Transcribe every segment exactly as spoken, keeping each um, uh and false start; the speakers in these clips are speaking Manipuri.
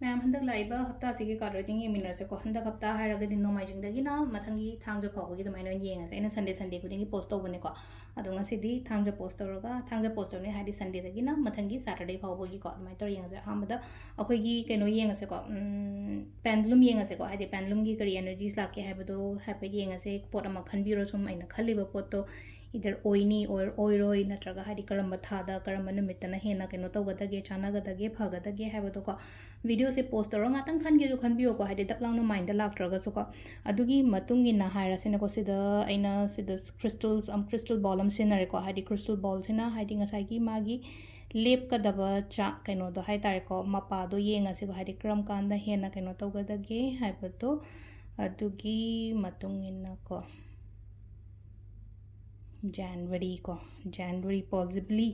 ꯃꯌꯥꯝ, ꯍꯟꯗꯛ ꯂꯥꯛꯏꯕ ꯍꯞꯇꯥꯁꯤꯒꯤ card reading ꯌꯦꯡꯃꯤꯟꯅꯔꯁꯦꯀꯣ꯫ ꯍꯟꯗꯛ ꯍꯞꯇꯥ ꯍꯥꯏꯔꯒꯗꯤ ꯅꯣꯡꯃꯥꯏꯖꯤꯡꯗꯒꯤꯅ ꯃꯊꯪꯒꯤ ꯊꯥꯡꯖ ꯐꯥꯎꯕꯒꯤ ꯑꯗꯨꯃꯥꯏꯅ ꯑꯣꯏꯅ ꯌꯦꯡꯉꯁꯦ꯫ ꯑꯩꯅ Sunday Sunday ꯈꯨꯗꯤꯡꯒꯤ post ꯇꯧꯕꯅꯦꯀꯣ꯫ ꯑꯗꯣ ꯉꯁꯤꯗꯤ ꯊꯥꯡꯖ post ꯇꯧꯔꯒ, ꯊꯥꯡꯖ post ꯇꯧꯅꯤ ꯍꯥꯏꯗꯤ Sundayꯗꯒꯤꯅ ꯃꯊꯪꯒꯤ Saturday ꯐꯥꯎꯕꯒꯤꯀꯣ, ꯑꯗꯨꯃꯥꯏꯅ ꯇꯧꯔ ꯌꯦꯡꯉꯁꯦ꯫ ꯑꯍꯥꯟꯕꯗ ꯑꯩꯈꯣꯏꯒꯤ ꯀꯩꯅꯣ ꯌꯦꯡꯉꯁꯦꯀꯣ, ꯎꯝ, pendulumꯒꯤ ꯀꯔꯤ energies ꯂꯥꯛꯀꯦ ꯍꯥꯏꯕꯗꯣ ꯍꯥꯏꯐꯦꯠ ꯌꯦꯡꯉꯁꯦ꯫ ꯄꯣꯠ ꯑꯃ ꯈꯟꯕꯤꯔꯣ, ꯁꯨꯝ ꯑꯩꯅ ꯈꯜꯂꯤꯕ ꯄꯣꯠꯇꯣ either ꯑꯣꯏꯅꯤ or ꯑꯣꯏꯔꯣꯏ, ꯅꯠꯇ꯭ꯔꯒ ꯍꯥꯏꯗꯤ ꯀꯔꯝꯕ ꯊꯥꯗ ꯀꯔꯝꯕ ꯅꯨꯃꯤꯠꯇꯅ ꯍꯦꯟꯅ ꯀꯩꯅꯣ ꯇꯧꯒꯗꯒꯦ, ꯆꯥꯟꯅꯒꯗꯒꯦ, ꯐꯒꯗꯒꯦ ꯍꯥꯏꯕꯗꯣꯀꯣ꯫ Videoꯁꯦ post ꯇꯧꯔꯒ ꯉꯥꯛꯇꯪ ꯈꯟꯒꯦꯁꯨ ꯈꯟꯕꯤꯌꯣꯀꯣ, ꯍꯥꯏꯗꯤ ꯗꯛ ꯂꯥꯎꯅ mindꯗ ꯂꯥꯛꯇ꯭ꯔꯒꯁꯨꯀꯣ꯫ ꯑꯗꯨꯒꯤ ꯃꯇꯨꯡ ꯏꯟꯅ ꯍꯥꯏꯔꯁꯤꯅꯦꯀꯣ, ꯁꯤꯗ ꯑꯩꯅ ꯁꯤꯗ crystals, ꯑꯝ, crystal ball ꯑꯃ ꯁꯤꯖꯤꯟꯅꯔꯦꯀꯣ꯫ ꯍꯥꯏꯗꯤ crystal ballꯁꯤꯅ ꯍꯥꯏꯗꯤ ꯉꯁꯥꯏꯒꯤ ꯃꯥꯒꯤ ꯂꯦꯞꯀꯗꯕ ꯆꯥ-, ꯀꯩꯅꯣꯗꯣ ꯍꯥꯏ ꯇꯥꯔꯦꯀꯣ, ꯃꯄꯥꯗꯣ ꯌꯦꯡꯉꯁꯤꯀꯣ, ꯍꯥꯏꯗꯤ ꯀꯔꯝ ꯀꯥꯟꯗ ꯍꯦꯟꯅ ꯀꯩꯅꯣ ꯇꯧꯒꯗꯒꯦ ꯍꯥꯏꯕꯗꯣ꯫ ꯑꯗꯨꯒꯤ ꯃꯇꯨꯡ ꯏꯟꯅꯀꯣ, January ꯀꯣ, January possibly,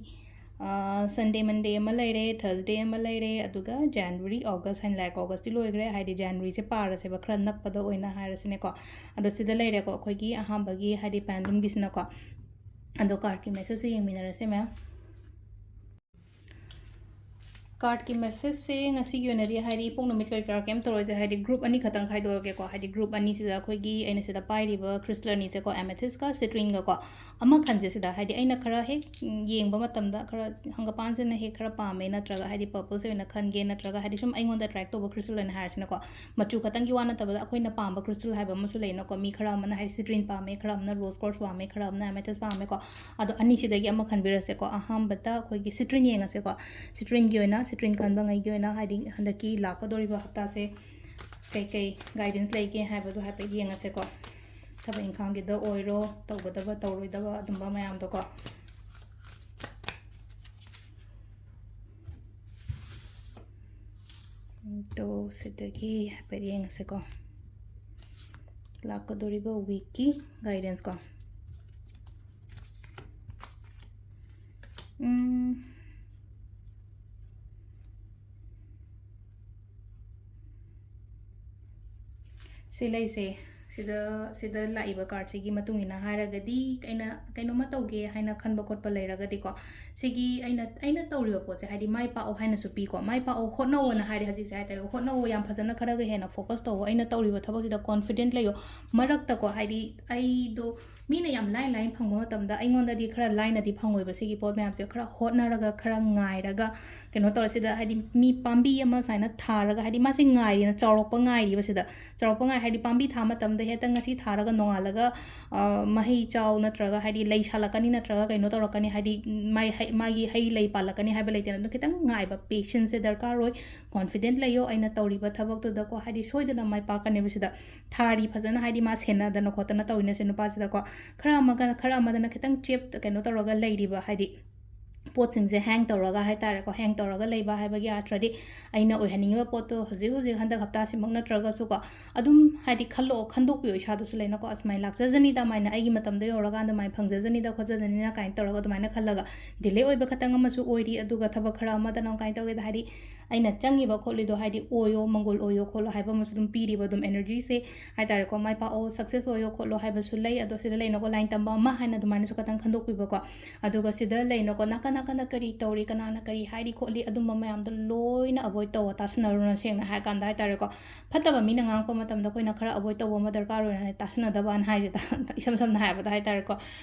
ꯑꯥ, Sunday, Monday ꯑꯃ ꯂꯩꯔꯦ, Thursday ꯑꯃ ꯂꯩꯔꯦ, ꯑꯗꯨꯒ January, August ꯍꯥꯏꯅ ꯂꯥꯛꯑꯦꯀꯣ꯫ Augustꯇꯤ ꯂꯣꯏꯈ꯭ꯔꯦ, ꯍꯥꯏꯗꯤ Januaryꯁꯦ ꯄꯥꯔꯁꯦꯕ, ꯈꯔ ꯅꯛꯄꯗ ꯑꯣꯏꯅ ꯍꯥꯏꯔꯁꯤꯅꯦꯀꯣ꯫ ꯑꯗꯣ ꯁꯤꯗ ꯂꯩꯔꯦꯀꯣ, ꯑꯩꯈꯣꯏꯒꯤ ꯑꯍꯥꯟꯕꯒꯤ ꯍꯥꯏꯗꯤ pendulumꯒꯤꯁꯤꯅꯀꯣ꯫ ꯑꯗꯣ cardꯀꯤ messageꯁꯨ ꯌꯦꯡꯃꯤꯟꯅꯔꯁꯦ ꯃꯌꯥꯝ꯫ Cardꯀꯤ messageꯁꯦ ꯉꯁꯤꯒꯤ ꯑꯣꯏꯅꯗꯤ ꯍꯥꯏꯗꯤ ꯏꯄꯣꯛ ꯅꯨꯃꯤꯠ ꯀꯔꯤ ꯀꯔꯥ ꯀꯩꯝ ꯇꯧꯔꯣꯏꯁꯦ, ꯍꯥꯏꯗꯤ group ꯑꯅꯤ ꯈꯛꯇꯪ ꯈꯥꯏꯗꯣꯛꯑꯒꯦꯀꯣ꯫ ꯍꯥꯏꯗꯤ group ꯑꯅꯤꯁꯤꯗ ꯑꯩꯈꯣꯏꯒꯤ ꯑꯩꯅ ꯁꯤꯗ ꯄꯥꯏꯔꯤꯕ crystal ꯑꯅꯤꯁꯦꯀꯣ, amethystꯀ citrinegꯀꯣ, ꯑꯃ ꯈꯟꯁꯦ ꯁꯤꯗ꯫ ꯍꯥꯏꯗꯤ ꯑꯩꯅ ꯈꯔ ꯍꯦꯛ, ꯎꯝ, ꯌꯦꯡꯕ ꯃꯇꯝꯗ ꯈꯔ ꯍꯪꯒꯄꯥꯟꯁꯤꯅ ꯍꯦꯛ ꯈꯔ ꯄꯥꯝꯃꯦ, ꯅꯠꯇ꯭ꯔꯒ ꯍꯥꯏꯗꯤ purpleꯁꯦ ꯑꯣꯏꯅ ꯈꯟꯒꯦ, ꯅꯠꯇ꯭ꯔꯒ ꯍꯥꯏꯗꯤ ꯁꯨꯝ ꯑꯩꯉꯣꯟꯗ attract ꯇꯧꯕ crystal ꯑꯣꯏꯅ ꯍꯥꯏꯔꯁꯤꯅꯀꯣ꯫ ꯃꯆꯨ ꯈꯛꯇꯪꯒꯤ ꯋꯥ ꯅꯠꯇꯕꯗ ꯑꯩꯈꯣꯏꯅ ꯄꯥꯝꯕ crystal ꯍꯥꯏꯕ ꯑꯃꯁꯨ ꯂꯩꯅꯀꯣ꯫ ꯃꯤ ꯈꯔ ꯑꯃꯅ ꯍꯥꯏꯗꯤ citrine ꯄꯥꯝꯃꯦ, ꯈꯔ ꯑꯃꯅ rose quartz ꯄꯥꯝꯃꯦ, ꯈꯔ ꯑꯃꯅ amethyst ꯄꯥꯝꯃꯦꯀꯣ꯫ ꯑꯗꯣ ꯑꯅꯤꯁꯤꯗꯒꯤ ꯑꯃ ꯈꯟꯕꯤꯔꯁꯦꯀꯣ꯫ ꯑꯍꯥꯟꯕꯗ ꯑꯩꯈꯣꯏꯒꯤ citrine ꯌꯦꯡꯉꯁꯦꯀꯣ꯫ Citrineꯒꯤ ꯑꯣꯏꯅ, citrine ꯈꯟꯕꯉꯩꯒꯤ ꯑꯣꯏꯅ ꯍꯥꯏꯗꯤ ꯍꯟꯗꯛꯀꯤ ꯂꯥꯛꯀꯗꯧꯔꯤꯕ ꯍꯞꯇꯥꯁꯦ ꯀꯩꯀꯩ guidance ꯂꯩꯒꯦ ꯍꯥꯏꯕꯗꯣ ꯍꯥꯏꯐꯦꯠ ꯌꯦꯡꯉꯁꯦꯀꯣ꯫ ꯊꯕꯛ ꯏꯪꯈꯥꯡꯒꯤꯗ ꯑꯣꯏꯔꯣ, ꯇꯧꯒꯗꯕ ꯇꯧꯔꯣꯏꯗꯕ ꯑꯗꯨꯝꯕ ꯃꯌꯥꯝꯗꯣꯀꯣ꯫ ꯑꯗꯣ ꯁꯤꯗꯒꯤ ꯍꯥꯏꯐꯦꯠ ꯌꯦꯡꯉꯁꯦꯀꯣ꯫ ꯂꯥꯛꯀꯗꯧꯔꯤꯕ weekꯀꯤ guidance ꯀꯣ꯫ ꯎꯝ꯫ ꯁꯤ ꯂꯩꯁꯦ, ꯁꯤꯗ, ꯁꯤꯗ ꯂꯥꯛꯏꯕ cardꯁꯤꯒꯤ ꯃꯇꯨꯡ ꯏꯟꯅ ꯍꯥꯏꯔꯒꯗꯤ, ꯑꯩꯅ ꯀꯩꯅꯣꯝꯃ ꯇꯧꯒꯦ ꯍꯥꯏꯅ ꯈꯟꯕ ꯈꯣꯠꯄ ꯂꯩꯔꯒꯗꯤꯀꯣ, ꯁꯤꯒꯤ ꯑꯩꯅ, ꯑꯩꯅ ꯇꯧꯔꯤꯕ ꯄꯣꯠꯁꯦ, ꯍꯥꯏꯗꯤ, "ꯃꯥꯏ ꯄꯥꯛꯑꯣ" ꯍꯥꯏꯅꯁꯨ ꯄꯤꯀꯣ꯫ "ꯃꯥꯏ ꯄꯥꯛꯑꯣ, ꯍꯣꯠꯅꯧꯑꯣꯅ" ꯍꯥꯏꯔꯦ ꯍꯧꯖꯤꯛꯁꯦ ꯍꯥꯏꯇꯥꯔꯦ꯫ "ꯍꯣꯠꯅꯧꯑꯣ, ꯌꯥꯝ ꯐꯖꯅ ꯈꯔꯒ ꯍꯦꯟꯅ focus ꯇꯧꯑꯣ, ꯑꯩꯅ ꯇꯧꯔꯤꯕ ꯊꯕꯛꯁꯤꯗ confident ꯂꯩꯌꯣ"꯫ ꯃꯔꯛꯇꯀꯣ, ꯍꯥꯏꯗꯤ, ꯑꯩꯗꯣ ꯃꯤꯅ ꯌꯥꯝ ꯂꯥꯏꯅ ꯂꯥꯏꯅ ꯐꯪꯕ ꯃꯇꯝꯗ ꯑꯩꯉꯣꯟꯗꯗꯤ ꯈꯔ ꯂꯥꯏꯅꯗꯤ ꯐꯪꯉꯣꯏꯕ ꯁꯤꯒꯤ ꯄꯣꯠ ꯃꯌꯥꯝꯁꯦ꯫ ꯈꯔ ꯍꯣꯠꯅꯔꯒ, ꯈꯔ ꯉꯥꯏꯔꯒ, ꯀꯩꯅꯣ ꯇꯧꯔ, ꯁꯤꯗ, ꯍꯥꯏꯗꯤ, ꯃꯤ ꯄꯥꯝꯕꯤ ꯑꯃ ꯁꯨꯃꯥꯏꯅ ꯊꯥꯔꯒ, ꯍꯥꯏꯗꯤ, ꯃꯥꯁꯦ ꯉꯥꯏꯔꯤꯅ, ꯆꯥꯎꯔꯛꯄ ꯉꯥꯏꯔꯤꯕ ꯁꯤꯗ꯫ ꯆꯥꯎꯔꯛꯄ ꯉꯥꯏ, ꯍꯥꯏꯗꯤ, ꯄꯥꯝꯕꯤ ꯊꯥ ꯃꯇꯝꯗ ꯍꯦꯛꯇ ꯉꯁꯤ ꯊꯥꯔꯒ ꯅꯣꯡꯉꯥꯜꯂꯒ, ꯑ, ꯃꯍꯩ ꯆꯥꯎ, ꯅꯠꯇ꯭ꯔꯒ, ꯍꯥꯏꯗꯤ, ꯂꯩ ꯁꯥꯠꯂꯛꯀꯅꯤ, ꯅꯠꯇ꯭ꯔꯒ ꯀꯩꯅꯣ ꯇꯧꯔꯛꯀꯅꯤ, ꯍꯥꯏꯗꯤ, ꯃꯥꯏ ꯍꯩ, ꯃꯥꯒꯤ ꯍꯩ ꯂꯩ ꯄꯥꯜꯂꯛꯀꯅꯤ ꯍꯥꯏꯕ ꯂꯩꯇꯦꯅ꯫ ꯑꯗꯨꯅ ꯈꯤꯇꯪ ꯉꯥꯏꯕ, patienceꯁꯦ ꯗꯔꯀꯥꯔ ꯑꯣꯏ꯫ Confident ꯂꯩꯌꯣ, ꯑꯩꯅ ꯇꯧꯔꯤꯕ ꯊꯕꯛꯇꯨꯗꯀꯣ, ꯍꯥꯏꯗꯤ, ꯁꯣꯏꯗꯅ ꯃꯥꯏ ꯄꯥꯛꯀꯅꯦꯕ ꯁꯤꯗ꯫ ꯊꯥꯔꯤ ꯐꯖꯅ, ꯍꯥꯏꯗꯤ, ꯃꯥ ꯁꯦꯟꯅꯗꯅ ꯈꯣꯠꯇꯅ ꯇꯧꯔꯤꯅꯦ ꯁꯤ ꯅꯨꯄꯥꯁꯤꯗꯀꯣ꯫ ꯈꯔ ꯑꯃꯒ, ꯈꯔ ꯑꯃꯗꯅ ꯈꯤꯇꯪ ꯆꯦꯞ-, ꯀꯩꯅꯣ ꯇꯧꯔꯒ ꯂꯩꯔꯤꯕ, ꯍꯥꯏꯗꯤ, ꯄꯣꯠꯁꯤꯡꯁꯦ hang ꯇꯧꯔꯒ ꯍꯥꯏꯇꯥꯔꯦꯀꯣ, hang ꯇꯧꯔꯒ ꯂꯩꯕ ꯍꯥꯏꯕꯒꯤ ꯑꯥꯔꯊ꯭ꯔꯗꯤ, ꯑꯩꯅ ꯑꯣꯏꯍꯟꯅꯤꯡꯉꯤꯕ ꯄꯣꯠꯇꯣ ꯍꯧꯖꯤꯛ ꯍꯧꯖꯤꯛ ꯍꯟꯗꯛ ꯍꯞꯇꯥꯁꯤꯃꯛ ꯅꯠꯇ꯭ꯔꯒꯁꯨꯀꯣ, ꯑꯗꯨꯝ, ꯍꯥꯏꯗꯤ, ꯈꯜꯂꯛꯑꯣ, ꯈꯟꯗꯣꯛꯄꯤꯌꯣ ꯏꯁꯥꯗꯁꯨ ꯂꯩꯅꯀꯣ, "ꯑꯁ, ꯃꯥꯏ ꯂꯥꯛꯆꯖꯅꯤꯗ, ꯃꯥꯏꯅ ꯑꯩꯒꯤ ꯃꯇꯝꯗꯣ ꯌꯧꯔꯀꯥꯟꯗ ꯃꯥꯏ ꯐꯪꯖꯖꯅꯤꯗ, ꯈꯣꯠꯆꯖꯅꯤꯅ" ꯀꯥꯏꯅ ꯇꯧꯔꯒ ꯑꯗꯨꯃꯥꯏꯅ ꯈꯜꯂꯒ, delay ꯑꯣꯏꯕ ꯈꯇꯪ ꯑꯃꯁꯨ ꯑꯣꯏꯔꯤ꯫ ꯑꯗꯨꯒ ꯊꯕꯛ ꯈꯔ ꯑꯃꯗꯅ ꯀꯃꯥꯏꯅ ꯇꯧꯒꯦꯗ, ꯍꯥꯏꯗꯤ, ꯑꯩꯅ ꯆꯪꯉꯤꯕ ꯈꯣꯠꯂꯤꯗꯣ, ꯍꯥꯏꯗꯤ, ꯑꯣꯏꯌꯣ, ꯃꯪꯒꯣꯜ ꯑꯣꯏꯌꯣ ꯈꯣꯠꯂꯣ ꯍꯥꯏꯕ ꯑꯃꯁꯨ ꯑꯗꯨꯝ ꯄꯤꯔꯤꯕ, ꯑꯗꯨꯝ energyꯁꯦ ꯍꯥꯏꯇꯥꯔꯦꯀꯣ, "ꯃꯥꯏ ꯄꯥꯛꯑꯣ, success ꯑꯣꯏꯌꯣ ꯈꯣꯠꯂꯣ" ꯍꯥꯏꯕꯁꯨ ꯂꯩ꯫ ꯑꯗꯣ ꯁꯤꯗ ꯂꯩꯅꯀꯣ, line ꯇꯝꯕ ꯑꯃ ꯍꯥꯏꯅ ꯑꯗꯨꯃꯥꯏꯅꯁꯨ ꯈꯇꯪ ꯈꯟꯗꯣꯛꯄꯤꯕꯀꯣ꯫ ꯑꯗꯨꯒ ꯁꯤꯗ ꯂꯩꯅꯀꯣ, ꯅꯥꯀꯟ ꯅꯥꯀꯟꯗ ꯀꯔꯤ ꯇꯧꯔꯤ, ꯀꯅꯥꯅ ꯀꯔꯤ ꯍꯥꯏꯔꯤ ꯈꯣꯠꯂꯤ, ꯑꯗꯨꯝꯕ ꯃꯌꯥꯝꯗꯣ ꯂꯣꯏꯅ avoid ꯇꯧꯋꯣ, ꯇꯥꯁꯟꯅꯔꯨꯅꯨ꯫ ꯁꯦꯡꯅ ꯍꯥꯏꯔ ꯀꯥꯟꯗ ꯍꯥꯏꯇꯥꯔꯦꯀꯣ, ꯐꯠꯇꯕ ꯃꯤꯅ ꯉꯥꯡꯉꯛꯄ ꯃꯇꯝꯗ ꯑꯩꯈꯣꯏꯅ ꯈꯔ avoid ꯇꯧꯕ ꯑꯃ ꯗꯔꯀꯥꯔ ꯑꯣꯏꯅ ꯇꯥꯁꯟꯅꯗꯕꯅ ꯍꯥꯏꯁꯦ, ꯏꯁꯝ ꯁꯝꯅ ꯍꯥꯏꯔꯕꯗ ꯍꯥꯏꯇꯥꯔꯦꯀꯣ,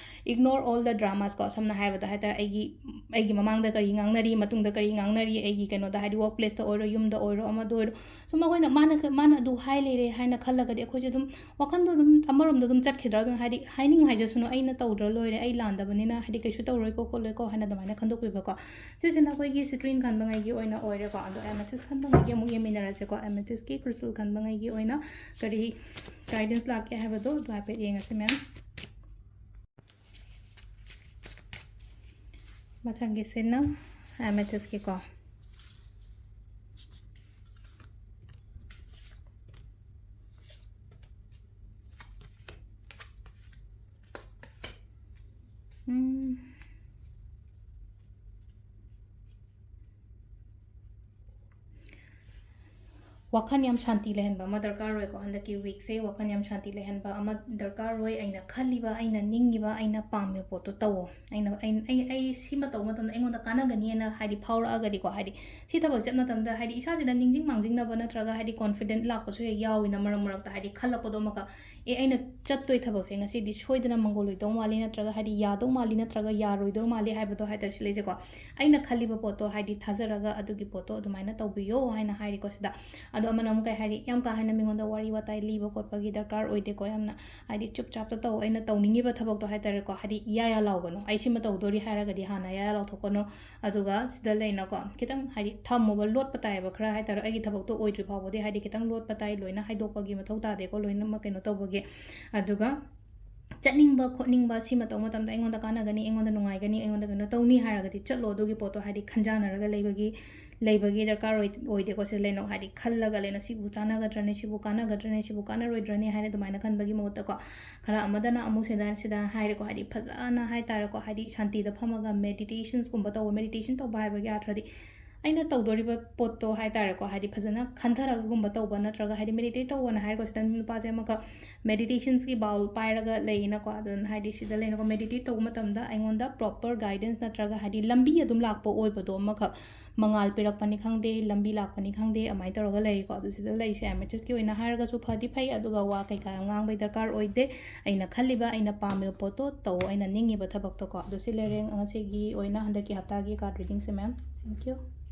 ignore all the dramas ꯀꯣ꯫ ꯁꯝꯅ ꯍꯥꯏꯔꯕꯗ ꯍꯥꯏꯇꯥꯔꯦ, ꯑꯩꯒꯤ, ꯑꯩꯒꯤ ꯃꯃꯥꯡꯗ ꯀꯔꯤ ꯉꯥꯡꯅꯔꯤ, ꯃꯇꯨꯡꯗ ꯀꯔꯤ ꯉꯥꯡꯅꯔꯤ, ꯑꯩꯒꯤ ꯀꯩꯅꯣꯗ, ꯍꯥꯏꯗꯤ, work placeꯇ ꯑꯣꯏꯔꯣ, ꯌꯨꯝꯗ ꯑꯣꯏꯔꯣ, ꯑꯃꯗ ꯑꯣꯏꯔꯣ, ꯁꯨꯝ ꯑꯩꯈꯣꯏꯅ, "ꯃꯥꯅ ꯈ-, ꯃꯥꯅ ꯑꯗꯨ ꯍꯥꯏ ꯂꯩꯔꯦ" ꯍꯥꯏꯅ ꯈꯜꯂꯒꯗꯤ ꯑꯩꯈꯣꯏꯁꯦ ꯑꯗꯨꯝ ꯋꯥꯈꯟꯗꯣ ꯑꯗꯨꯝ ꯑꯃꯔꯣꯝꯗ ꯑꯗꯨꯝ ꯆꯠꯈꯤꯗ꯭ꯔꯥ? ꯑꯗꯨꯝ, ꯍꯥꯏꯗꯤ, ꯍꯥꯏꯅꯤꯡ ꯍꯥꯏꯖꯁꯅꯨ, ꯑꯩꯅ ꯇꯧꯗ꯭ꯔ ꯂꯣꯏꯔꯦ, ꯑꯩ ꯂꯥꯟꯗꯕꯅꯤꯅ, ꯍꯥꯏꯗꯤ, ꯀꯩꯁꯨ ꯇꯧꯔꯣꯏꯀꯣ ꯈꯣꯠꯂꯣꯏꯀꯣ ꯍꯥꯏꯅ ꯑꯗꯨꯃꯥꯏꯅ ꯈꯟꯗꯣꯛꯄꯤꯕꯀꯣ꯫ ꯁꯤꯁꯤꯅ ꯑꯩꯈꯣꯏꯒꯤ citrine ꯈꯟꯕꯉꯩꯒꯤ ꯑꯣꯏꯅ ꯑꯣꯏꯔꯦꯀꯣ꯫ ꯑꯗꯣ amethyst ꯈꯟꯕꯉꯩꯒꯤ ꯑꯃꯨꯛ ꯌꯦꯡꯃꯤꯟꯅꯔꯁꯦꯀꯣ꯫ Amethystꯀꯤ crystal ꯈꯟꯕꯉꯩꯒꯤ ꯑꯣꯏꯅ ꯀꯔꯤ guidance ꯂꯥꯛꯀꯦ ꯍꯥꯏꯕꯗꯣ ꯑꯗꯨ ꯍꯥꯏꯐꯦꯠ ꯌꯦꯡꯉꯁꯤ, ꯃꯦꯝ꯫ ꯃꯊꯪꯒꯤꯁꯤꯅ amethystꯀꯤꯀꯣ꯫ ꯎꯝ꯫ ꯋꯥꯈꯜ ꯌꯥꯝ ꯁꯥꯟꯇꯤ ꯂꯩꯍꯟꯕ ꯑꯃ ꯗꯔꯀꯥꯔ ꯑꯣꯏꯀꯣ꯫ ꯍꯟꯗꯛꯀꯤ ꯋꯤꯛꯁꯦ ꯋꯥꯈꯜ ꯌꯥꯝ ꯁꯥꯟꯇꯤ ꯂꯩꯍꯟꯕ ꯑꯃ ꯗꯔꯀꯥꯔ ꯑꯣꯏ꯫ ꯑꯩꯅ ꯈꯜꯂꯤꯕ, ꯑꯩꯅ ꯅꯤꯡꯉꯤꯕ, ꯑꯩꯅ ꯄꯥꯝꯃꯤꯕ ꯄꯣꯠꯇꯣ ꯇꯧꯋꯣ꯫ ꯑꯩꯅ ꯑꯩ ꯑꯩ ꯑꯩ ꯁꯤꯃ ꯇꯧꯕ ꯃꯇꯝꯗ ꯑꯩꯉꯣꯟꯗ ꯀꯥꯟꯅꯒꯅꯤꯅ ꯍꯥꯏꯗꯤ ꯐꯥꯎꯔꯛꯑꯒꯗꯤꯀꯣ, ꯍꯥꯏꯗꯤ ꯁꯤ ꯊꯕꯛ ꯆꯠꯄ ꯃꯇꯝꯗ ꯍꯥꯏꯗꯤ ꯏꯁꯥꯁꯤꯗ ꯅꯤꯡꯁꯤꯡ ꯃꯥꯡꯖꯤꯡꯅꯕ ꯅꯠꯇ꯭ꯔꯒ ꯍꯥꯏꯗꯤ ꯀꯣꯟꯐꯤꯗꯦꯟ ꯂꯥꯛꯄꯁꯨ ꯍꯦꯛ ꯌꯥꯎꯋꯤꯅ ꯃꯔꯛ ꯃꯔꯛꯇ꯫ ꯍꯥꯏꯗꯤ ꯈꯜꯂꯛꯄꯗꯣ ꯑꯃꯈꯛ, ꯑꯦ, ꯑꯩꯅ ꯆꯠꯇꯣꯏ ꯊꯕꯛꯁꯦ ꯉꯁꯤꯗꯤ ꯁꯣꯏꯗꯅ ꯃꯪꯒꯣꯜ ꯑꯣꯏꯗꯧ ꯃꯥꯜꯂꯤ, ꯅꯠꯇ꯭ꯔꯒ ꯍꯥꯏꯗꯤ ꯌꯥꯗꯧ ꯃꯥꯜꯂꯤ, ꯅꯠꯇ꯭ꯔꯒ ꯌꯥꯔꯣꯏꯗꯧ ꯃꯥꯜꯂꯤ ꯍꯥꯏꯕꯗꯣ ꯍꯥꯏꯇꯥꯔꯦ ꯁꯤ ꯂꯩꯁꯦꯀꯣ꯫ ꯑꯩꯅ ꯈꯜꯂꯤꯕ ꯄꯣꯠꯇꯣ ꯍꯥꯏꯗꯤ ꯊꯥꯖꯔꯒ ꯑꯗꯨꯒꯤ ꯄꯣꯠꯇꯣ ꯑꯗꯨꯃꯥꯏꯅ ꯇꯧꯕꯤꯌꯣ ꯍꯥꯏꯅ ꯍꯥꯏꯔꯤꯀꯣ ꯁꯤꯗ꯫ ꯑꯗꯣ ꯑꯃꯅ ꯑꯃꯨꯛ ꯀꯩ ꯍꯥꯏꯗꯤ, ꯌꯥꯝ ꯀꯥ ꯍꯦꯟꯅ ꯃꯤꯉꯣꯟꯗ ꯋꯥꯔꯤ ꯋꯥꯇꯥꯏ ꯂꯤꯕ ꯈꯣꯠꯄꯒꯤ ꯗꯔꯀꯥꯔ ꯑꯣꯏꯗꯦꯀꯣ꯫ ꯌꯥꯝꯅ ꯍꯥꯏꯗꯤ ꯆꯨꯞ ꯆꯥꯞꯇ ꯇꯧ, ꯑꯩꯅ ꯇꯧꯅꯤꯡꯉꯤꯕ ꯊꯕꯛꯇꯣ ꯍꯥꯏꯇꯥꯔꯦꯀꯣ꯫ ꯍꯥꯏꯗꯤ ꯏꯌꯥ ꯌꯥ ꯂꯥꯎꯒꯅꯨ, ꯑꯩ ꯁꯤꯃ ꯇꯧꯗꯣꯔꯤ ꯍꯥꯏꯔꯒꯗꯤ ꯍꯥꯟꯅ ꯏꯌꯥ ꯌꯥ ꯂꯥꯎꯊꯣꯛꯀꯅꯨ꯫ ꯑꯗꯨꯒ ꯁꯤꯗ ꯂꯩꯅꯀꯣ, ꯈꯤꯇꯪ ꯍꯥꯏꯗꯤ ꯊꯝꯃꯣꯕ, ꯂꯣꯠꯄ ꯇꯥꯏꯌꯦꯕ ꯈꯔ ꯍꯥꯏꯇꯥꯔꯦ꯫ ꯑꯩꯒꯤ ꯊꯕꯛꯇꯣ ꯑꯣꯏꯗ꯭ꯔꯤ ꯐꯥꯎꯕꯗꯤ ꯍꯥꯏꯗꯤ ꯈꯤꯇꯪ ꯂꯣꯠꯄ ꯇꯥꯏ, ꯂꯣꯏꯅ ꯍꯥꯏꯗꯣꯛꯄꯒꯤ ꯃꯊꯧ ꯇꯥꯗꯦꯀꯣ, ꯂꯣꯏꯅꯃꯛ ꯀꯩꯅꯣ ꯇꯧꯕꯒꯤ꯫ ꯑꯗꯨꯒ ꯆꯠꯅꯤꯡꯕ ꯈꯣꯠꯅꯤꯡꯕ ꯁꯤꯃ ꯇꯧꯕ ꯃꯇꯝꯗ ꯑꯩꯉꯣꯟꯗ ꯀꯥꯟꯅꯒꯅꯤ, ꯑꯩꯉꯣꯟꯗ ꯅꯨꯡꯉꯥꯏꯒꯅꯤ, ꯑꯩꯉꯣꯟꯗ ꯀꯩꯅꯣ ꯇꯧꯅꯤ ꯍꯥꯏꯔꯒꯗꯤ ꯆꯠꯂꯣ꯫ ꯑꯗꯨꯒꯤ ꯄꯣꯠꯇꯣ ꯍꯥꯏꯗꯤ ꯈꯟꯖꯥꯟꯅꯔꯒ ꯂꯩꯕꯒꯤ, ꯂꯩꯕꯒꯤ ꯗꯔꯀꯥꯔ ꯑꯣꯏ-, ꯑꯣꯏꯗꯦꯀꯣ꯫ ꯁꯤꯗ ꯂꯩꯅꯧ ꯍꯥꯏꯗꯤ ꯈꯜꯂꯒ ꯂꯩꯅ, ꯁꯤꯕꯨ ꯆꯥꯟꯅꯒꯗ꯭ꯔꯅꯦ, ꯁꯤꯕꯨ ꯀꯥꯟꯅꯒꯗ꯭ꯔꯅꯦ, ꯁꯤꯕꯨ ꯀꯥꯟꯅꯔꯣꯏꯗ꯭ꯔꯅꯦ ꯍꯥꯏꯅ ꯑꯗꯨꯃꯥꯏꯅ ꯈꯟꯕꯒꯤ ꯃꯍꯨꯠꯇꯀꯣ, ꯈꯔ ꯑꯃꯗꯅ ꯑꯃꯨꯛ ꯁꯤꯗ ꯁꯤꯗ ꯍꯥꯏꯔꯦꯀꯣ꯫ ꯍꯥꯏꯗꯤ ꯐꯖꯅ ꯍꯥꯏꯇꯥꯔꯦꯀꯣ, ꯍꯥꯏꯗꯤ ꯁꯥꯟꯇꯤꯗ ꯐꯝꯃꯒ ꯃꯦꯗꯤꯇꯦꯁꯟꯁꯀꯨꯝꯕ ꯇꯧꯕ꯫ ꯃꯦꯗꯤꯇꯦꯁꯟ ꯇꯧꯕ ꯍꯥꯏꯕꯒꯤ ꯑꯥꯔꯊꯗꯤ ꯑꯩꯅ ꯇꯧꯗꯣꯔꯤꯕ ꯄꯣꯠꯇꯣ ꯍꯥꯏꯇꯥꯔꯦꯀꯣ, ꯍꯥꯏꯗꯤ ꯐꯖꯅ ꯈꯟꯊꯔꯒꯒꯨꯝꯕ ꯇꯧꯕ, ꯅꯠꯇ꯭ꯔꯒ ꯍꯥꯏꯗꯤ ꯃꯦꯗꯤꯇꯦꯠ ꯇꯧꯕꯅ ꯍꯥꯏꯔꯒ ꯁꯤꯗ ꯅꯨꯄꯥꯁꯦ ꯑꯃꯈꯛ ꯃꯦꯗꯤꯇꯦꯁꯟꯁꯀꯤ ꯕꯥꯎꯜ ꯄꯥꯏꯔꯒ ꯂꯩꯌꯦꯅꯀꯣ꯫ ꯑꯗꯨꯅ ꯍꯥꯏꯗꯤ ꯁꯤꯗ ꯂꯩꯅꯀꯣ, ꯃꯦꯗꯤꯇꯦꯠ ꯇꯧꯕ ꯃꯇꯝꯗ ꯑꯩꯉꯣꯟꯗ ꯄ꯭ꯔꯣꯄꯔ ꯒꯥꯏꯗꯦꯟꯁ ꯅꯠꯇ꯭ꯔꯒ ꯍꯥꯏꯗꯤ ꯂꯝꯕꯤ ꯑꯗꯨꯝ ꯂꯥꯛꯄ ꯑꯣꯏꯕꯗꯣ ꯑꯃꯈꯛ, ꯃꯉꯥꯜ ꯄꯤꯔꯛꯄꯅꯤ ꯈꯪꯗꯦ, ꯂꯝꯕꯤ ꯂꯥꯛꯄꯅꯤ ꯈꯪꯗꯦ, ꯑꯗꯨꯃꯥꯏꯅ ꯇꯧꯔꯒ ꯂꯩꯔꯤꯀꯣ꯫ ꯑꯗꯨ ꯁꯤꯗ ꯂꯩꯁꯦ ꯑꯦꯃꯦꯆꯔꯁꯀꯤ ꯑꯣꯏꯅ ꯍꯥꯏꯔꯒꯁꯨ ꯐꯗꯤ ꯐꯩ, ꯑꯗꯨꯒ ꯋꯥ ꯀꯩꯀꯥ ꯉꯥꯡꯕꯩ ꯗꯔꯀꯥꯔ ꯑꯣꯏꯗꯦ꯫ ꯑꯩꯅ ꯈꯜꯂꯤꯕ, ꯑꯩꯅ ꯄꯥꯝꯃꯤꯕ ꯄꯣꯠꯇꯣ ꯇꯧ, ꯑꯩꯅ ꯅꯤꯡꯉꯤꯕ ꯊꯕꯛꯇꯣꯀꯣ꯫ ꯑꯗꯨ ꯁꯤ ꯂꯩꯔꯦ ꯉꯁꯤꯒꯤ ꯑꯣꯏꯅ ꯍꯟꯗꯛꯀꯤ ꯍꯞꯇꯥꯒꯤ ꯀꯥꯔꯠ ꯔꯤꯗꯤꯡꯁꯦ, ꯃꯦꯝ꯫ Thank you꯫